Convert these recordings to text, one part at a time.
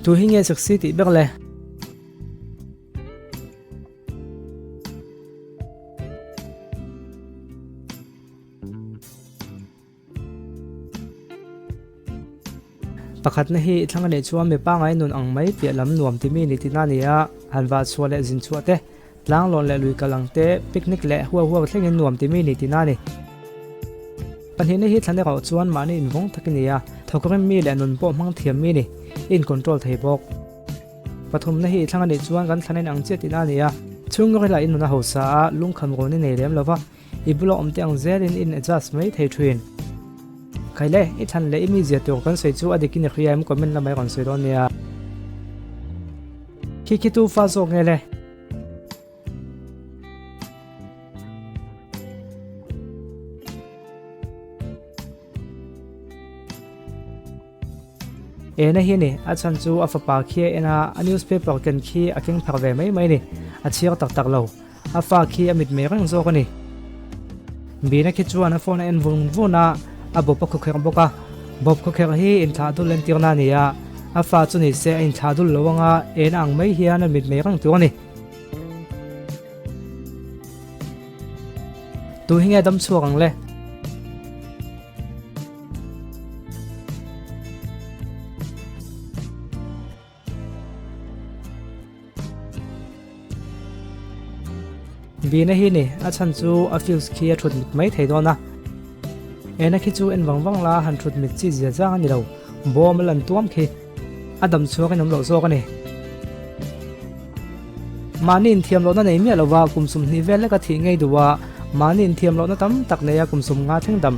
Tu hi nge sexy tih ber le? Pakhatna hi i thlang a nih chuan mi pangai nun ang mai piah lam nuam timi ni tina a ni a, han vah chhuah leh zin chhuah te, tlanglawn leh lui kal ang te, picnic leh huau huau thlengin nuam timi ni tina a ni. Pahnihna hi thlan erawh chuan mahni invawng tak i ni a, thawk rem mi leh nun pawh hmang thiam mi ni, i in-control thei bawk. Pathumna hi i thlang a nih chuan kan thlan in ang chiah tina a ni a, chhungril ah i nun a hausa a, lungkham rawn i nei lem lo va, I bula awm te ang zelin in adjust mai thei thin. Khaile, i thlan leh i mizia tur kan sawi chu a dik in i hria em comment lamah i rawn sawi dawn nia. Khi khi tu fa zawk nge le? Ena hi a ni, a chhan chu a fapa khi a en a, a newspaper ken khi a keng phar ve mai mai a ni, a chhiar tak tak lo. A fa khi a mit mei reng zawk a ni. Bina khi chuan a phone a en vung vun a, a bawp a khawkherh bawk a. Bawp khawkherh hi inthlah dul entirna a ni a, a fa chu ni se a inthlah dul lo anga ena ang mai hian a mit mei reng tur a ni. Tu hi nge dam chhuak ang le? Bina hi ni, a chhan chu a fuse khi a thut mit mai thei dawn a. Ena khi chu en vang vang la han thut mit chi zia zang a ni lo, bawm a lan tuam khi. A dam chhuak in awm loh zawk a ni. Mahni inthiam lohna nei miah lova kum 20 vel leka thih ngei duh a, mahni inthiam lohna tam tak neia kum 50 thleng dam.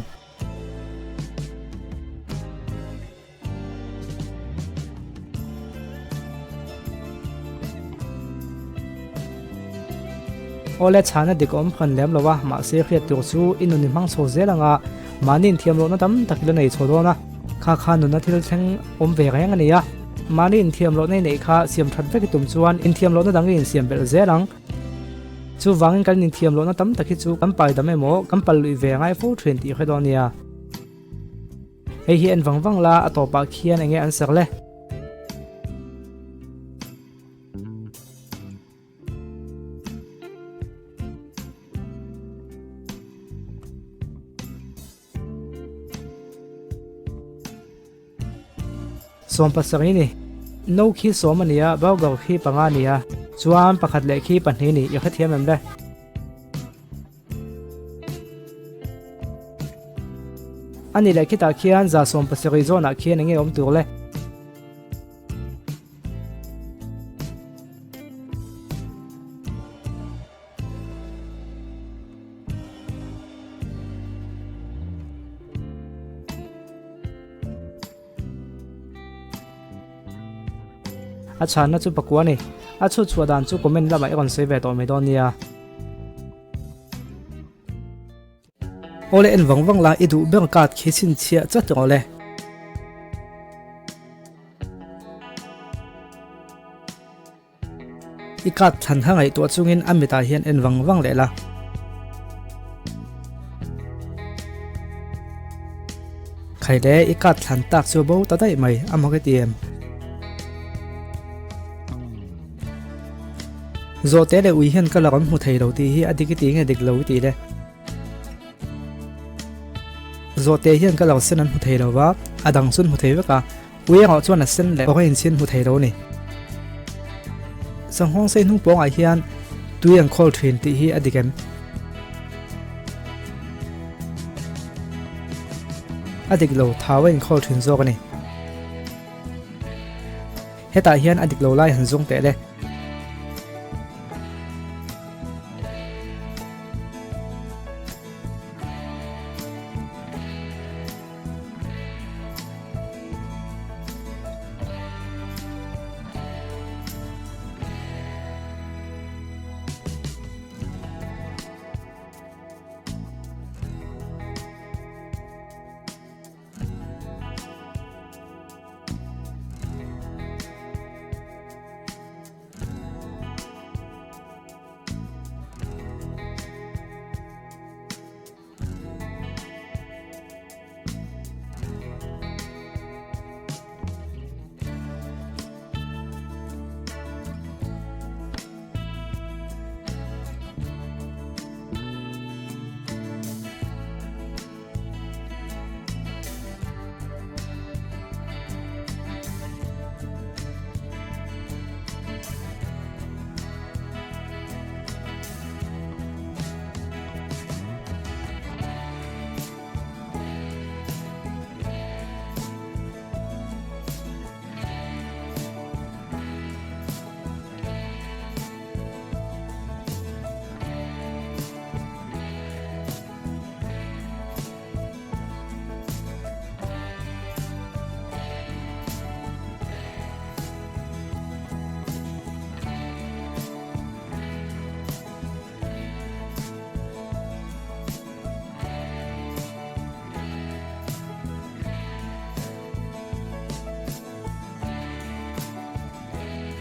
Awle chhana dik awm hran lem lo a, mahse hriat tur chu i nun i hmang chho zel anga mahni inthiam lohna tam tak i la nei chho dawn a, kha kha nuna thil thleng awm ve reng a ni a, mahni inthiam lohna i neih kha siam that vek i tum chuan inthiam lohna dang i insiam belh zel ang. Chuvangin kan inthiam lohna tam tak hi chu kan pai dam emaw kan pal luih ve ngai fo thin tih hre dawn nia. Hei hi en vang vang la, a tawpah khian enge an ser le? 70 ni. No khi 10 a ni a, burger khi 5 a ni a, chuan pakhat leh khi 2 ni, i hrethiam em le? A ni leh khitah khian 70 zawnah khian enge awm tur le? A chhanna chu pakua a ni. A chhut chhuah dan chu comment lamah i rawn sawi ve tawh mai dawn nia. Awle en vang vang la i duh ber card khi chhinchhiah chat rawh le. I card thlan kha ngaihtuah chungin a mitah hian en vang vang leh la. Khaile i card thlan tak chu bo ta daih mai a maw ka ti em? Zawhte leh ui hian ka la rawn hmu thei lo tih hi a dik i ti nge dik lo i tih le? Zawhte hian ka lo sen an hmu thei lo va, a dang chu an hmu thei vek a, ui erawh chuan a sen leh orange hi an hmu thei lo a ni. Sanghawng sei hnung pawngah hian tui an khawl thin tih hi a dik em? A dik lo, thau a inkhawl thin zawk a ni. Hetah hian a dik lo lai han zawng teh le.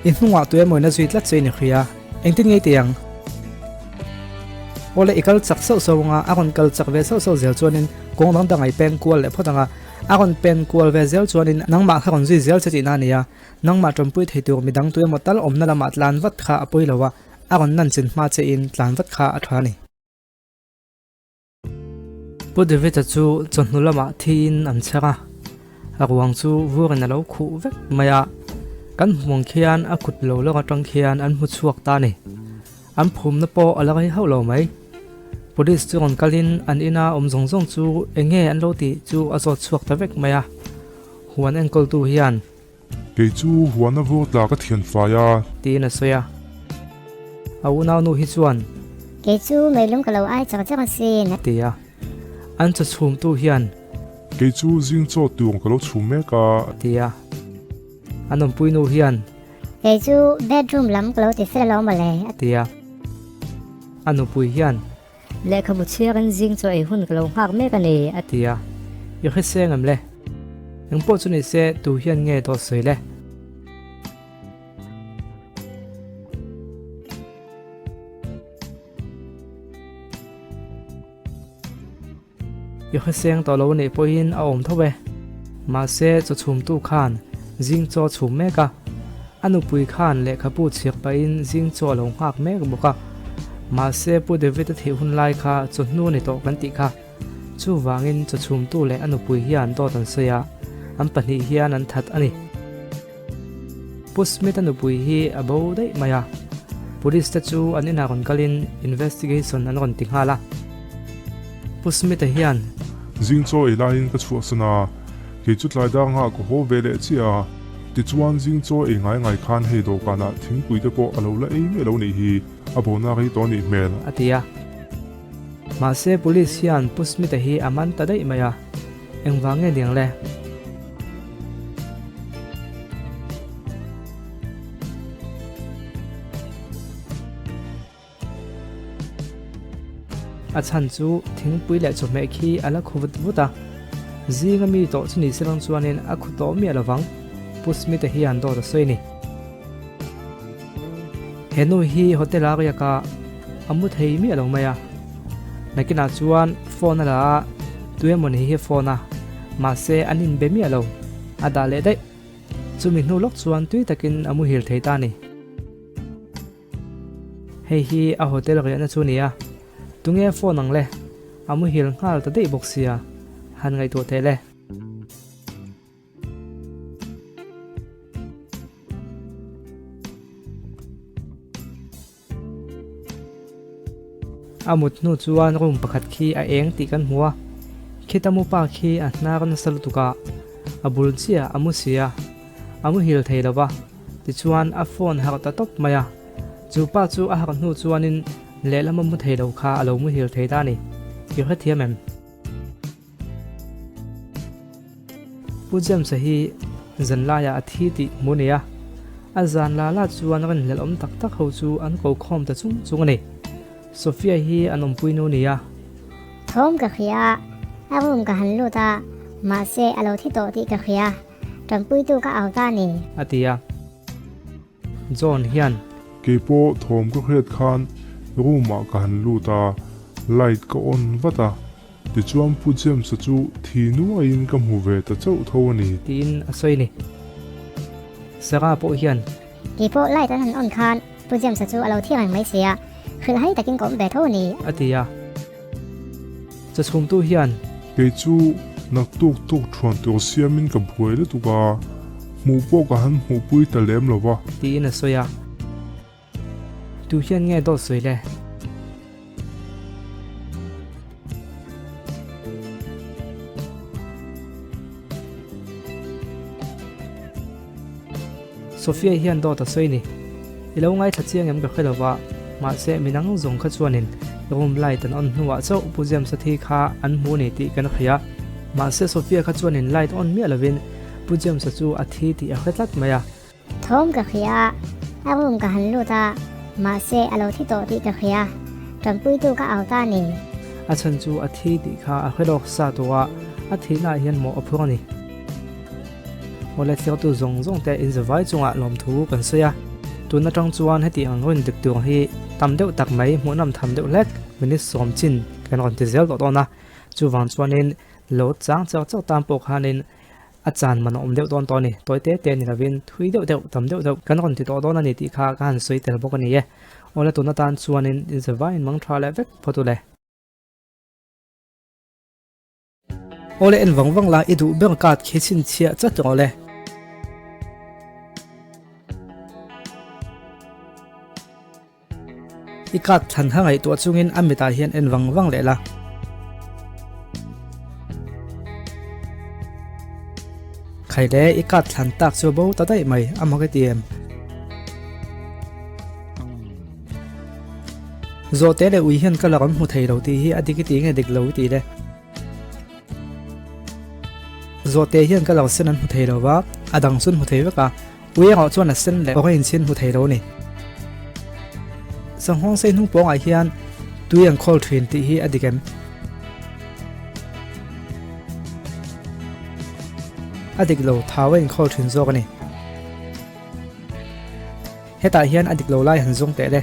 I hnungah tu emaw in a zui tlat che in i hria. Engtin nge i ti ang? Awle i kal chak sauh sauh anga a rawn kal chak ve sauh sauh zel chuanin kawng dang dang a i peng kual leh phawt anga a rawn pen kual ve zel chuanin nangmah kha rawn zui zel che tihna a ni a. Nangmah tanpui thei tur midang tu emaw tal awmna lamah tlan vat kha a pawi lo a, a rawn nan chin hma che in tlan vat kha a tha a ni. Pu David-a chu chawhnu lamah thiin an chher a, a ruang chu vurin a lo khuh vek mai a, kan hmuang khian a kut lo lawk atang khian an hmu chhuak ta a ni. An phumna pawh a la rei hauh lo mai. Police chu rawn kalin an ina awm zawng zawng chu eng nge an lo tih chu a zawt chhuak ta vek mai a, huan enkawltu hian. Kei chu huana vur tla ka thian fai a. Tiin a sawi a. A unaunu hi chuan. Kei chu meilung ka lo ai chak chak asin. A ti a. An chaw chhumtu hian. Kei chu zing chaw tur ka lo chhum mek a. A ti a. An awmpuinu hian. Kei chu bedroom lam ka lo ti fel alawm mawle. A ti a. A nupui hian. Lehkhabu chhiarin zing chaw ei hun ka lo nghak mek a ni, a ti a. I hriseng em le? Engpawh chu ni se, tu hian nge dawt sawi le? I hriseng tawh lo anih pawhin a awm tho e. Mahse, chaw chhumtu khan zing chaw a chhum mek a. A nupui khan lehkhabu chhiak pahin zing chaw a lo nghak mek bawk a. Mahse, Pu David-a thih hun lai kha chawhnu a ni tawh kan tih kha. Chuvangin chaw chhumtu leh a nupui hian dawt an sawi a, an pahnih hian an that a ni. Pu Smith-a nupui hi a bo daih mai a, Police te chu an inah rawn kalin investigation an rawn ti nghal a. Pu Smith-a hian. Zing chaw ei laiin ka chhuahsan a, kei chu tlai dar nghah ka haw ve leh chiah a. Tichuan zing chaw ei ngai ngai khan hei dawhkanah thingpui te pawh a lo la ei miah lo nih hi, a bona rei tawh nih hmel. A ti a. Mahse Police hian Pu Smith-a hi a man ta daih mai a, engvang nge niang le? A chhan chu thingpui leh chawhmeh khi a la khu vut vut a, zinga mi tawh chu ni se lang chuanin a khu tawh miah lovang, Pu Smith-a hian dawt a sawi a ni. He nu hi hotel a riak a, a mu thei miah lo mai a. Nakinah chuan phone a la a, tuemaw ni hi phone a, mahse an inbe miah lo, a dah leh daih. Chumi hnu lawk chuan tui takin a muhil thei ta a ni. Hei hi a hotel riahna chu a ni a, tunge phone ang le? A muhil nghal ta daih bawk sia, han ngaihtuah teh le. A mut hnu chuan room pakhat khi a eng tih kan hmu a, khita mu pa khi a hnar nasa lutuk a, a bul chiah a mu si a, a muhil thei lo va, tichuan a phone harh ta tawp mai a, chu pa chu a harh hnu chuanin lehlam a mu thei lo kha a lo muhil thei ta a ni, i hrethiam em? Pu James-a hi zan laiah a thi tih hmu a ni a, a zan la la chuan rinhlelh awm tak tak ho chu an ko khawm ta chung chung a ni. Sophia hi an awmpui nu a ni a. Thawm ka hria a, a room ka han lut a, mahse a lo thi tawh tih ka hria, tanpuitu ka au ta a ni. A ti a. John hian. Keipawh thawm ka hriat khan room ah ka han lut a, light ka on vat a, tichuan Pu James-a chu thi nuaiin ka hmu ve ta chauh tho a ni. Tiin a sawi a ni. Sarah pawh hian. Keipawh light an han on khan Pu James-a chu a lo thi reng mai sia, hrilh hai takin ka awm ve tho a ni. A ti a. Chachhumtu hian. Kei chu naktuk tuk thuan tur siamin ka buai lutuk a, hmuh pawh ka han hmuhpui ta lem lo va. Tiin a sawi a. Tu hian nge dawt sawi le? Sophia hian dawt a sawi ni. I lo ngaithla chiang em ka hre lo va, mahse mi nang zawng kha chuanin room light an on hnuah chauh Pu James-a thi kha an hmu ni tih kan hria. Mahse Sophia kha chuanin light on miah lovin Pu James-a chu a thi tih a hre tlat mai a. Thawm ka hria a, a room ka han lut a, mahse a lo thi tawh tih ka hria. Tanpuitu ka au ta a ni. A chhan chu a thi tih kha a hre lawk sa tawh a, a thihnaah hian mawh a phur a ni. Awle thliartu zawng zawng te inzavai chungah lawmthu kan sawi a. Tun atang chuan heti ang rawn dik tur hi tam deuh tak mai hmuhnawm tham deuh hlek minute sawm chin kan rawn ti zel tawh dawn a, chuvang chuanin lo chang char char tan pawh khanin a chan man a awm deuh dawn tawh a ni. Tawi te te ni lovin thui deuh deuh tam deuh deuh kan rawn ti tawh dawn a ni tih kha ka han sawi tel bawk a ni e. Awle tun atan chuanin inzavaiin mang tha leh vek phawt u le. Awle en vang vang la i duh ber card khi chhinchhiah chat rawh le. I card thlan kha ngaihtuah chungin a mitah hian en vang vang leh la. Khai le i card thlan tak chu bo ta daih mai a mak i ti em? Zawhte leh ui hian ka la rawn hmu thei lo tih hi a dik i ti nge dik lo i ti le. Zawhte hian ka lo sen an hmu thei lo va, a dang chu an hmu thei vek a, ui erawh chuan a sen leh orange hi an hmu thei lo a ni. Sanghawng sei hnung pawngah hian tui an khawl thin tih hi a dik em? A dik lo, thau a inkhawl thin zawk a ni. Hetah hian a dik lo lai han zawng teh le.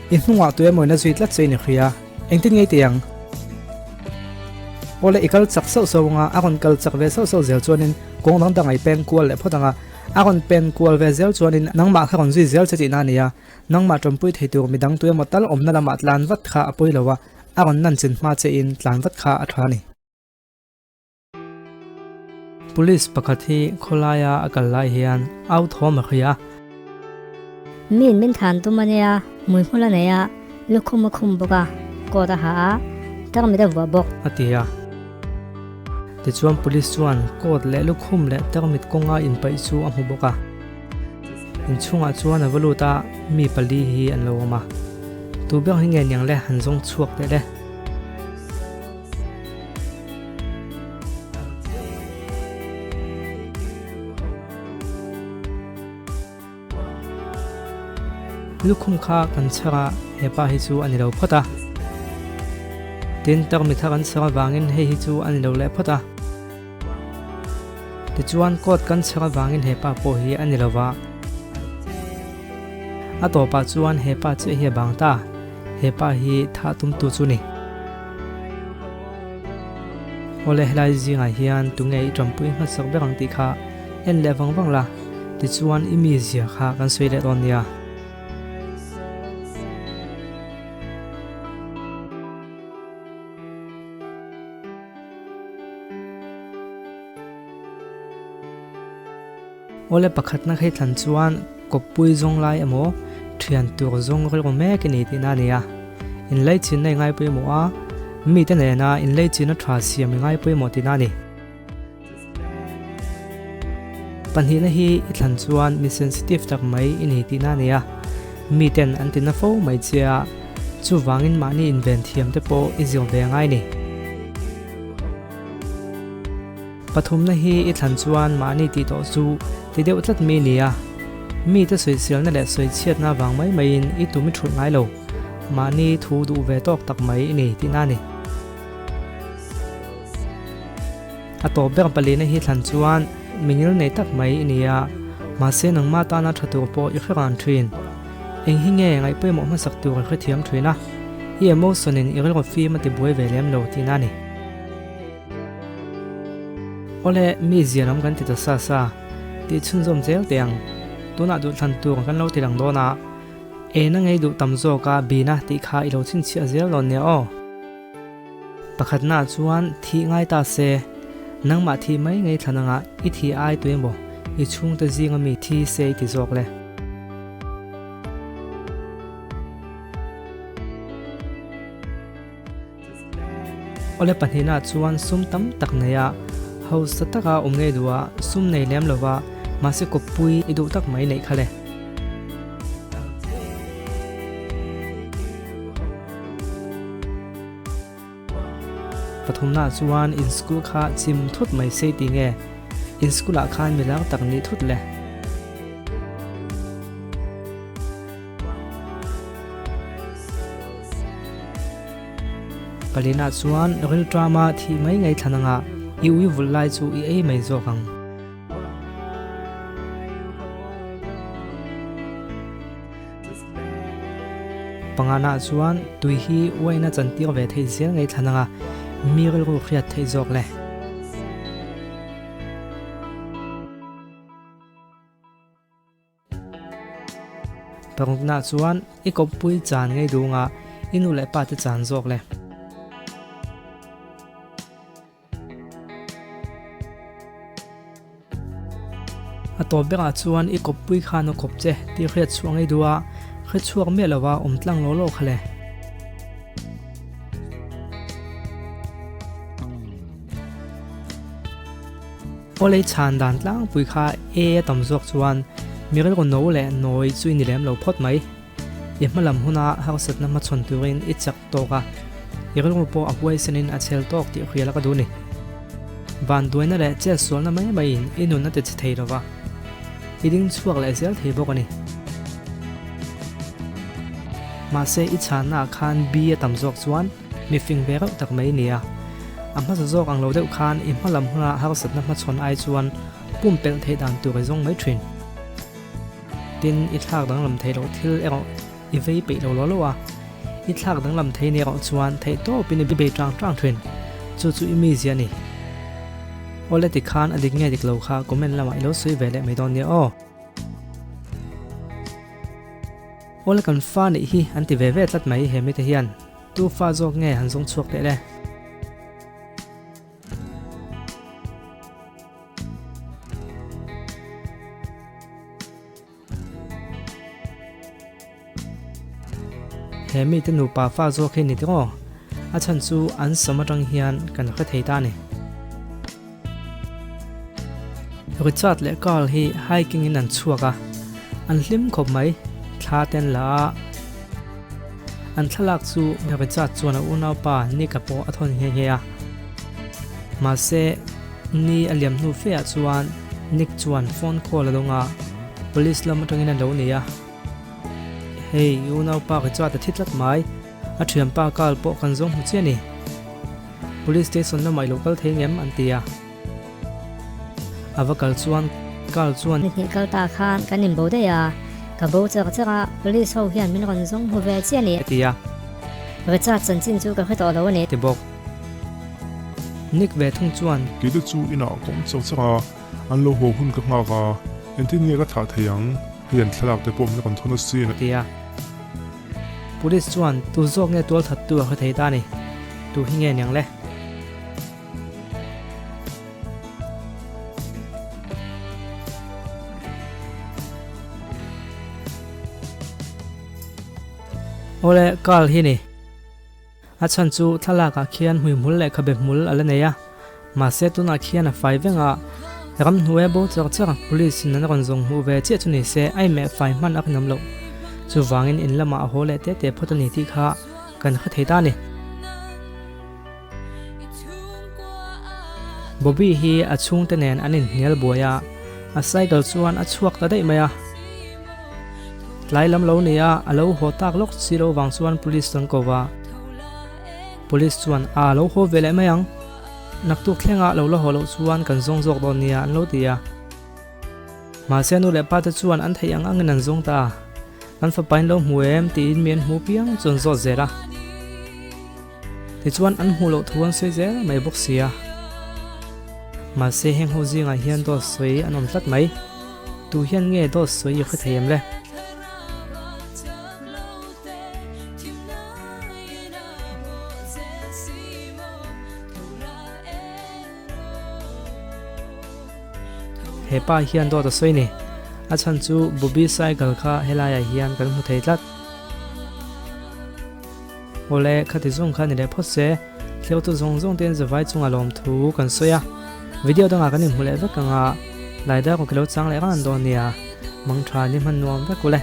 I hnungah tu emaw in a zui tlat che i ni hria, engtin nge i ti ang? Awle i kal chak sauh sauh anga a rawn kal chak ve sauh sauh zel chuanin kawng dang dang a i peng kual leh phawt anga a rawn pen kual ve zel chuanin nangmah kha rawn zui zel che tihna a ni a, nangmah tawmpui thei tur midang tu emaw tal awmna lamah tlan vat kha a pawi lo a, a rawn nan chin hma che in tlan vat kha a tha a ni. Police pakhat hi khawlaia a kal lai hian au thawm a hria a. Miin min than tum a nia, hmuihmul a nei a, lukhum a khum bawk a, coat a ha a, tarmit a vuah bawk. A ti a. Tichuan police chuan coat leh lukhum leh tarmit kawnga inpaih chu a hmu bawk a. Inchhungah chuan a va lut a, mi pali hi an lo awm a. Tu ber hi nge niang le han zawng chhuak teh le. Lukhum kha kan chhar a, hepa hi chu a ni lo phawt a. Tin, tarmitha kan chhar avangin hei hi chu a ni lo leh phawt a. Tichuan, coat kan chhar avangin hepa pawh hi a ni lo va. A tawpah chuan hepa chiah hi a bang ta, hepa hi thah tumtu chu ni. Awle helai zingah hian tunge i tanpui hmasak ber ang tih kha en leh vang vang la, tichuan i mizia kha kan sawi leh dawn nia. Awle pakhatna khi thlan chuan kawppui zawng lai emaw thian tur zawng rilru mek i ni tihna a ni a. Inleichhinna i ngai pawimawh a, mite nena inleichhinna tha siam i ngai pawimawh tihna a ni. Pahnihna hi i thlan chuan mi sensitive tak mai i ni tihna a ni a. Miten an ti na fo mai che a, chuvangin mahni inven thiam te pawh i zir ve ngai ni. Pathumna hi i thlan chuan mahni tih tawh chu ti deuh tlat mi ni a, mite sawiselna leh sawichhiatna vang mai maiin i tum i thulh ngai lo, mahni thu duh ve tawk tak mai i ni tihna a ni. A tawp ber palina hi thlan chuan mi ngil nei tak mai i ni a, mahse nangmah tana tha tur pawh i hre ran thin. Eng hi nge ngaihpawimawh hmasak tur i hrethiam thin a, i emotion in i rilru fim a ti buai ve lem lo tihna a ni. Awle, mi zia lam kan ti ta sa sa, tih chhunzawm zel teh ang. Tunah duhthlan tur kan lo ti lang dawn a, ena ngei duh tam zawk a bina tih kha i lo chhinchhiah zel dawn nia aw. Pakhatnaah chuan thih ngai ta se, nangmah thih mai ngei thlan anga i thih ai tu emaw i chhungte zinga mi thi se i ti zawk le. Awle pahnihnaah chuan sum tam tak neia hausa taka awm ngei duha sum nei lem lova mahse kawppui i duh tak mai neih kha le. Pathumnaah chuan in school kha chim thut mai se ti nge in school ah khan milar tak nih thut le. Palina chuan rilṭama thih mai ngei thlan anga i ui vulh lai chu i ei mai zawk ang. Pangana chuan tui hi uaina chantir ve theih zel ngei thlan anga mi rilru hriat theih zawk le. Parukna chuan i kawppui chan ngei dunga i nu leh pa te chan zawk le. A tawp berah chuan i kawppui khan a kawp che tih hriat chhuah ngei duh a, hre chhuak miah lova awm tlang law law kha le. Awlei chhan dan tlangpui kha E a tam zawk chuan mi rilru no leh nawi chu i ni lem lo phawt mai. I hmalam huna harsatna hmachhawn turin i chak tawk a, i rilru pawh a huaisenin a chhel tawk tih hrial a ka duh ni. Vanduaina leh chetsualna mai maiin i nun a ti che thei lova, i ding chhuak leh zel thei bawk a ni. Mahse i chhannaah khan bi a tam zawk chuan mi fing ve reuh tak mai nia. A hmasa zawk ang lo deuh khan i hmalam huna harsatna hmachhawn ai chuan pumpelh theih dan tur i zawng mai thin. Tin, i thlak danglam theih loh thil erawh i vei peih lo law lo a, i thlak danglam thei ni erawh chuan theih tawpin i bei tang tang thin. Chu chu i mizia a ni. Awle tikhan a dik nge dik lo kha comment lamah i lo sawi ve leh mai dawn nia aw. Awle kan fa nih hi an ti ve ve tlat mai he mite hian. Tu fa zawk nge han zawng chhuak teh le. He mite nupa fa zawk hi ni tiraw? A chhan chu an sam atang hian kan hre thei ta a ni. Richard leh Carl hi hiking in an chhuak a, an hlim khawp mai. Thla te an la a, an thlalak chu Richard chuan a unaupa Nick-a pawh a thawn nghe nghe a. Mahse, ni a liam hnu feah chuan Nick chuan phone call a dawng a, police lam atangin a lo nei a. Hei, i unaupa Richard a thi tlat mai, a thianpa Carl pawh kan zawng hmu chiah a ni. Police station lamah i lo kal thei ngem? an ti a. A va kal chuan Carl chuan. Ni hnih kal ta khan kan inbo daih a, ka bo chak chak a, police ho hian min rawn zawng hmu ve chiah a ni. A ti a. Richard chanchin chu ka hre tawh lo a ni. Ti bawk. Nick ve thung chuan. Kei te chu inah ka awm chak chak a, an lo haw hun ka nghak a, engtin nge ka thah thei ang, hei an thlalak te pawh min rawn thawn asin. A ti a. Police chuan tu zawk nge tual thattu a hre thei ta a ni. Tu hi nge niang le? Awle, Carl hi ni. A chhan chu thlalakah khian hmuihmul leh khabe hmul a la nei a, mahse tunah khian a fai veng a, ramhnuai bo char char police in an rawn zawng hmuh ve chiah chu ni se a inmeh fai hman a rinawm loh. Chuvangin in lamah a haw leh te te phawt a ni tih kha kan hre thei ta a ni. Bobby hi a chhungte nen an inhnial buai a, a cycle chuan a chhuak ta daih mai a. Tlai lam lo nia a lo haw tak lawk si lo vang chuan police chuan ko va. Police chuan a lo haw ve leh mai ang. Naktuk thlengah lo la haw loh chuan kan zawng zawk dawn nia an lo ti a. Mahse nu leh pa te chuan an theih ang angin an zawng ta a. Kan fapa in lo hmu em tiin mi an hmu piang chu an zawt zel a. Tichuan an hmuh loh thu an sawi zel mai bawk si a. Mahse heng ho zingah hian dawt sawi an awm tlat mai. Tu hian nge dawt sawi i hre thei em le? He pa hian dawt a sawi ni. A chhan chu Bobby cycle kha helaiah hian kan hmu thei tlat. Awle, khati zawng kha ni leh phawt se, thleutu zawng zawng ten zavai chunga lawmthu kan sawi a. Video dangah kan inhmu leh vek ang a, Laida kawkilo chang leh rang an dawn nia. Mangtha ni hman nuam vek ule.